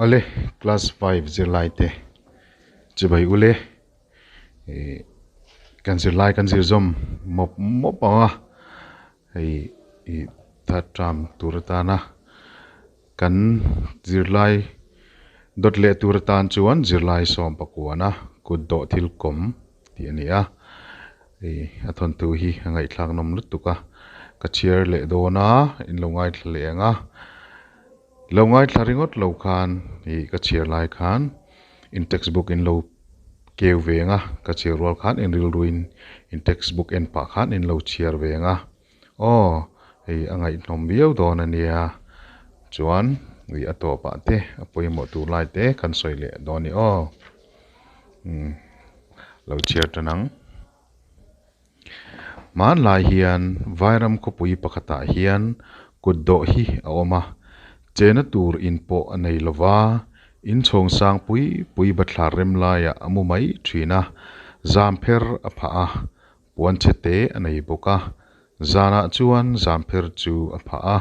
Awle class 5 zirlai te chibai ule ih kan zirlai kan zir zawm mawp mawp ang a hei ih third term tur atana kan zirlai dawt leh tur atan chuan zirlai sawm pakuana kut dawh thil kawm tih a ni a ih a thawnthu hi a ngaihthlak nawm lutuk a ka chhiar leh dawn a in lo ngaithla leh ang a lo ngaithla ringawt lo khan ih ka chhiar lai khan in text book in lo keu ve ang a ka chhiar rual khan in rilruin in text book en pah khan in lo chhiar ve ang a aw hei a ngaihnawm viau dawn a nia chuan ih a tawpah te a pawimawh tur lai te kan sawi leh dawn a ni aw umm lo chhiar tan ang. Hmanlai hian Vairam khawpui pakhatah hian kut dawh hi a awm a, chena tur in pawh a nei lova, inchhawng sang pui pui bathlar rem laiah a mu mai thin a, zam pher a phah a, puan chhe te a nei bawk a, zanah chuan zam pher chu a phah a,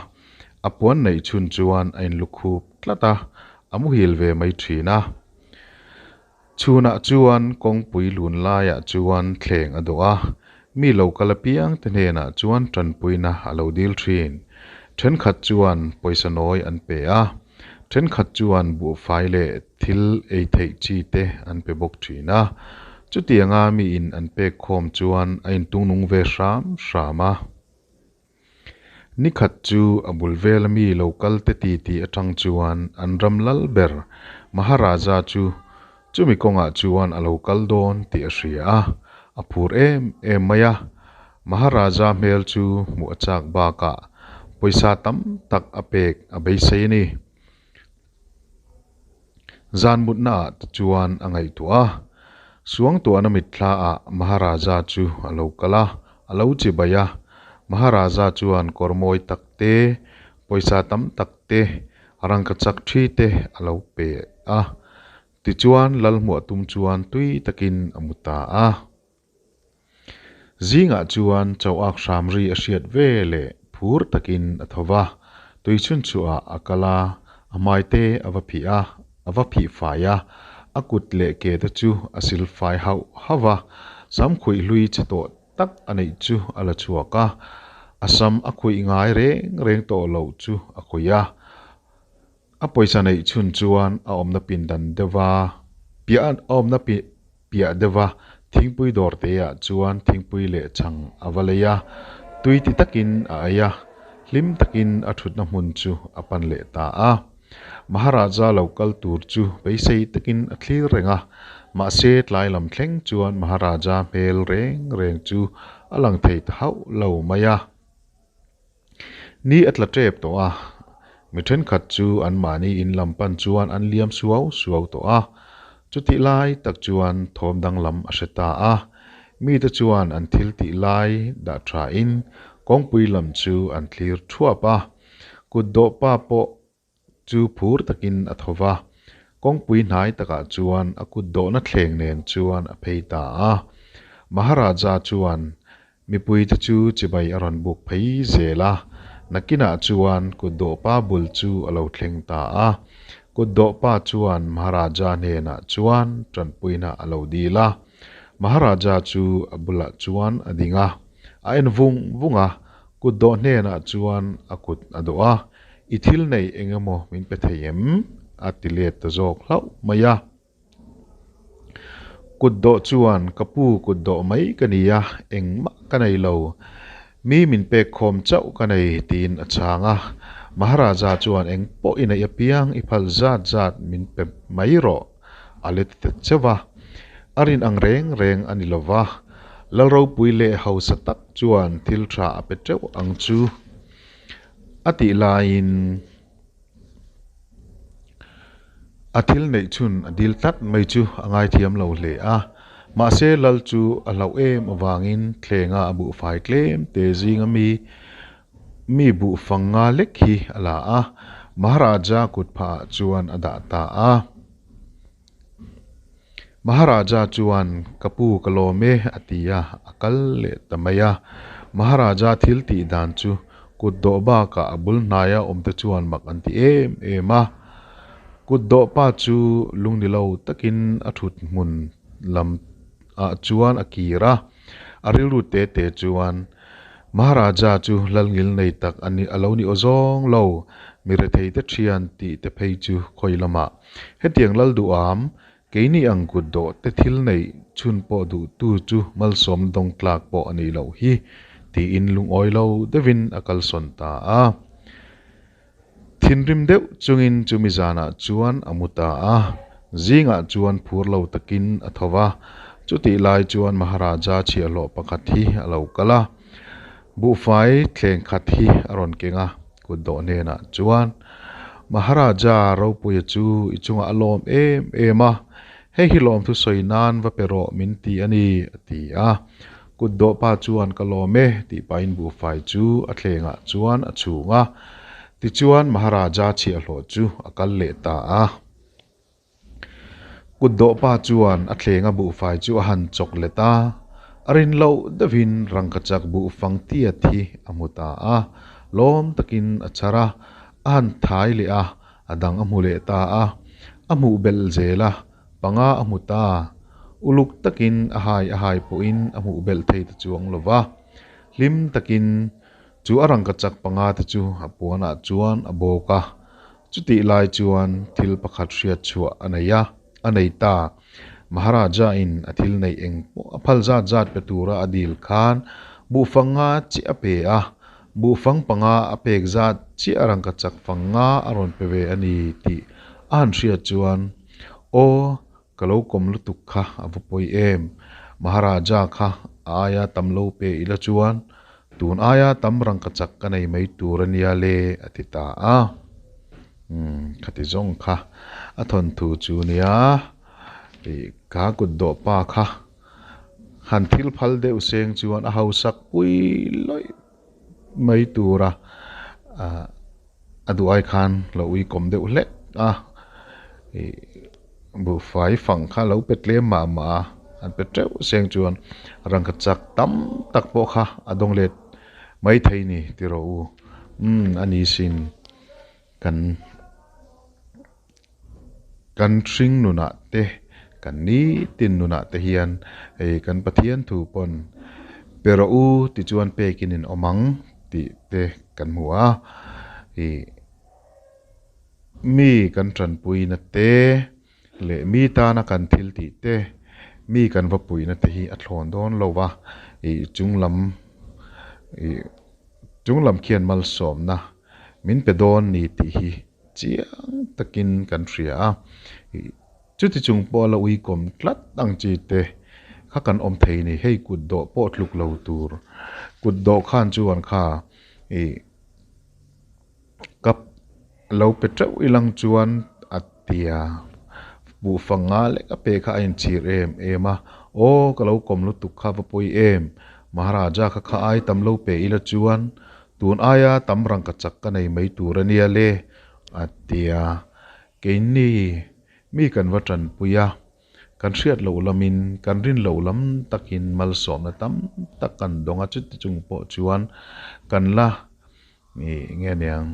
a puan neih chhun chuan a inlukhup tlat a, a muhil ve mai thin a. Chhunah chuan kawngpui lun laiah chuan thleng a dawh a, mi lo kal apiang te hnenah chuan tanpuina a lo dil thin. Thenkhat chuan pawisa nawi an pe a, thenkhat chuan buhfai leh thil ei theih chi te an pe bawk thin a. Chutianga miin an pek khawm chuan a intungnung ve hram hram a. Ni khat chu a bul vela mi lo kal te ti tih atang chuan an ram lal ber Maharaja chu chumi kawngah chuan a lo kal dawn tih a hria a, a phur em em mai a. Maharaja hmel chu hmuh a chak bakah pawisa tam tak a pek a beisei a ni. Zan mutna ah te chuan a ngaihtuah a, Suangtuahna mitthla ah Maharaja chu a lo kal a, a lo chi bai a. Maharaja chuan kawr mawi tak te, pawisa tam tak te, rangka chak thi te a lo pe a. Tichuan Lalhmuah tum chuan tui takin a mu ta a. Zingah chuan chauhak hram ri a hriat ve leh phur takin a tho va, tui chhunchhuah a kal a, a hmai te a va phih a, a va phih fai a, a kut leh ke te chu a sil fai hauh hauh a, sam khuih hlui che tawh tak a neih chu a la chhuak a, a sam a khuih ngai reng reng tawh loh chu a khuih a. A pawisa neih chhun chuan a awmna pindan deuha piah a awmna piah deuha thingpui dawr te ah chuan thingpui leh chhang a va lei a, tui ti takin a ei a, hlim takin a thutna hmun chu a pan leh ta a. Maharaja lo kal tur chu beisei takin a thlir reng a, mahse tlai lam thleng chuan Maharaja hmel reng reng chu a lang thei ta hauh lo mai a. Ni a tla tep tawh a, mi thenkhat chu anmahni in lam pan chuan an liam suau suau tawh a. Chutih lai tak chuan thawm danglam a hre ta a, mite chuan an thil tih lai dah thain kawngpui lam chu an thlir thuap a. Kut dawh pa pawh chu phur takin a tho va, kawngpui hnai takah chuan a kut dawhna thleng nen chuan a phei ta a. Maharaja chuan mipuite chu chibai a rawn buk phei zel a, nakinah chuan kut dawhpa bul chu a lo thleng ta a. Kut dawhpa chuan Maharaja hnenah chuan tanpuina a lo dil a. Maharaja chu a bulah chuan a ding a, a en vung vung a, kut dawh hnenah chuan a kut a dawh a. I thil nei eng emaw min pe thei em? a ti let ta zawk hlauh mai a. Kut dawh chuan ka pu kut dawh mai ka ni a, engmah ka nei lo. Mi min pek khawm chauh ka nei tiin a chhang a. Maharaja chuan eng pawh i neih apiang i phal zat zat min pe mai rawh a let ta cheuh a. A rin ang reng reng a ni lova, Lalropui leh hausa tak chuan thil tha a pe teuh ang chu. A tih laiin a thil neih chhun a dil tlat mai chu a ngaithiam lo hle a. Mahse lal chu a hlauh em avangin thlenga a buhfai tlem te zinga mi mi buhfang nga lek hi a la a, Maharaja kut phah ah chuan a dah ta a. Maharaja chuan, Ka pu ka lawm e, a ti a, a kal leh ta mai a. Maharaja thil tih dan chu kut dawh bakah a bul hnaia awmte chuan mak an ti em em a. Kutdawh pa chu lungni lo takin a thut hmun lam ah chuan a kir a, a rilru te te chuan Maharaja chu lalngil nei tak a ni a lo ni aw zawng lo, mi rethei te thian tih te phei chu khawi lamah hetiang lal duham Keini ang kut dawh te thil neih chhun pawh duhtu chu malsawmna dawng tlak pawh a nih loh hi, tiin lungawi lo deuhin a kalsawn ta a. Thinrim deuh chungin chumi zanah chuan a mu ta a, zingah chuan phur lo takin a tho va. Chutih lai chuan Maharaja chhiahhlawh pakhat hi a lo kal a, buhfai thleng khat hi a rawn keng a. Kut dawh hnenah chuan, Maharaja Ropuia chu i chungah a lawm em em a, hei hi lawmthu sawi nan va pe rawh min ti a ni, a ti a. Kut dawh pa chuan ka lawm e tih pahin buhfai chu a thlengah chuan a chhung a. Tichuan Maharaja chhiahhlawh chu a kal leh ta a. Kut dawh pa chuan a thlenga buhfai chu a han chawk let a, a rin loh deuhin rangkachak buhfang tiat hi a hmu ta a, lawm takin a chhar a, a han thai leh a, a dang a hmu leh ta a, a hmuh belh zel a, panga a hmu ta, uluk takin a hai a hai pawhin a hmuh belh thei ta chuang lo va, hlim takin chu a rangkachak panga te chu a puanah chuan a bawk a. Chutih lai chuan thil pakhat hriat chhuah a nei a, a nei ta. Maharaja in a thil neih eng pawh a phal zat zat pe tura a dil khan buhfang nga chiah a pe a, buhfang panga a pek zat chiah a rangkachak fang nga a rawn pe ve a ni tih a han hriat chuan, Aw, ka lo kawm lutuk kha a va pawi em? Maharaja kha a aia tam lo pe ila chuan Tun aia tam rangkachak ka nei mai tur a nia le, a ti ta a. Umm, khati zawng kha a thawnthu chu nia, ih, ka kut dawh pa kha han thil phal deuh seng chuan a hausak pui lawih mai tur a, ah, a duh ai khan lo ui kawm deuh hlek a, ih, Buhfai fang kha lo pe tlem mah mah a, an pe teuh seng chuan rangkachak tam tak pawh kha a dawng let mai thei ni ti rawh u. Umm a ni sin kan kan hring nunah te kan nitin nunah te hian hei kan Pathian thu pawn pe rawh u ti chuan pekin in awm ang tih te kan hmu a ih. Mi kan tanpuina te leh mi tana kan thil tih te, mi kan va puihna te hi a thlawn dawn lo va, ih chunglam ih chunglam khian malsawmna min pe dawn ni tih hi chiang takin kan hria a, ih chuti chung pawh la uikawm tlat ang chi te kha kan awm thei ni, hei kut dawh pawh tluk lo tur, kut dawh khan chuan kha ih. Ka lo pe teuh ilang chuan a tia buhfang nga lek a pe kha a inchhir em em a, Aw ka lo kawm lutuk kha va pawi em, Maharaja kha kha ai tam lo pe ila chuan tun aia tam rangkachak ka nei mai tur a nia le a tia, keini mi kan va tanpui a, kan hriat loh lamin kan rin loh lam takin malsawmna tam tak kan dawng a, chuti chung pawh chuan kan la Ih nge niang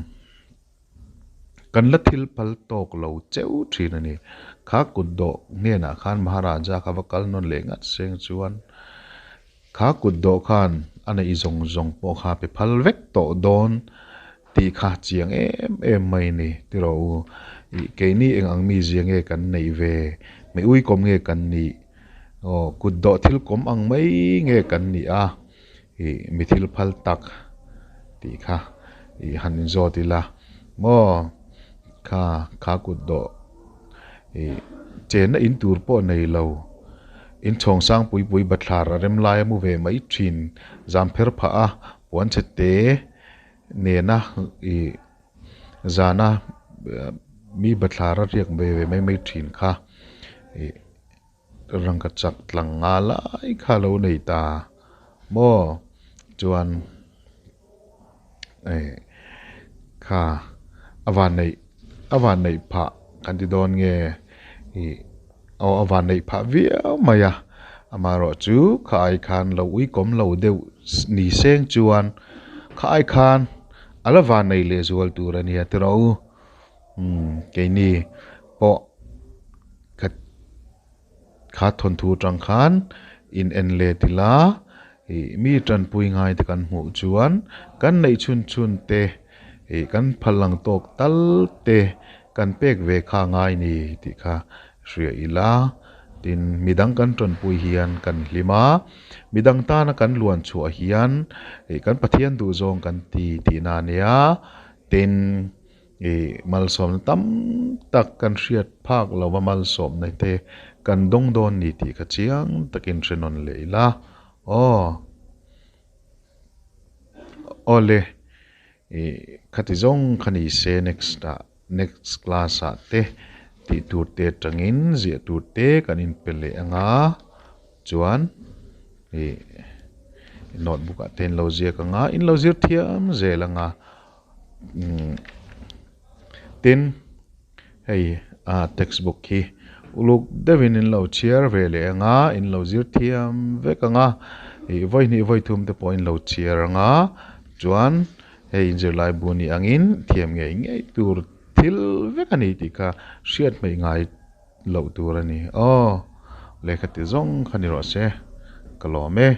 kan la thil phal tawk lo cheu thin a ni. Kha kut dawh hnenah khan Maharaja kha va kal nawn leh ngat seng chuan kha kut dawh khan a neih zawng zawng pawh kha pe phal vek tawh dawn tih kha chiang em em mai a ni tiraw u. Ih keini eng ang mizia nge kan neih ve, mi uikawm nge kan nih, aw kut dawh thil kawm ang mai nge kan nih a. Ih mi thil phal tak tih kha ih han inzawt ila maw kha kha kut dawh ih chenna in tur pawh nei lo in chhawng sang pui pui bathlar a rem lai a mu ve mai thin zam pher phah a puan chhe te nena ih zana mi bathlar a riak ve ve mai mai thin kha ih. Rangkachak tlang nga lai kha lo nei ta maw chuan eh kha a van neih a van neih phah kan ti dawn nge ih aw a van neih phah viau mai a amaherawh chu kha ai khan lo uikawm lo deuh ni seng chuan kha ai khan a la van nei leh zual tur a nia tiraw u. Umm keini pawh kha kha thawnthu atang khan in en let ila ih mi tanpui ngai te kan hmuh chuan kan neih chhun chhun te ih kan phal ang tawk tal te kan pek ve kha a ngai ni tih kha hria ila tin midang kan tanpui hian kan hlim a midang tana kan luan chhuah hian ih kan Pathian duhzawng kan ti tihna a nia tin. Ih malsawmna tam tak kan hriat phak lo va malsawmna te kan dawng dawn ni tih kha chiang takin hre nawn leh ila. Aw. Aw le. Ih khati zawng kha ni se next ah next class ah te tih tur te atangin ziah tur te kan inpe leh anga chuan ih notebook ah te in lo ziak anga in lo zir thiam zel anga. Tin, hei a textbook hi uluk deuhin in lo chhiar ve leh ang a, in lo zir thiam vek ang a, ih vawi hnih vawi thum te pawh in lo chhiar ang a, chuan hei zirlai bu ni angin thiam ngei ngei tur thil vek a ni tih kha hriat hmeih ngai loh tur a ni. Aw, lehkha ti zawng kha ni rawh se, ka lawm e.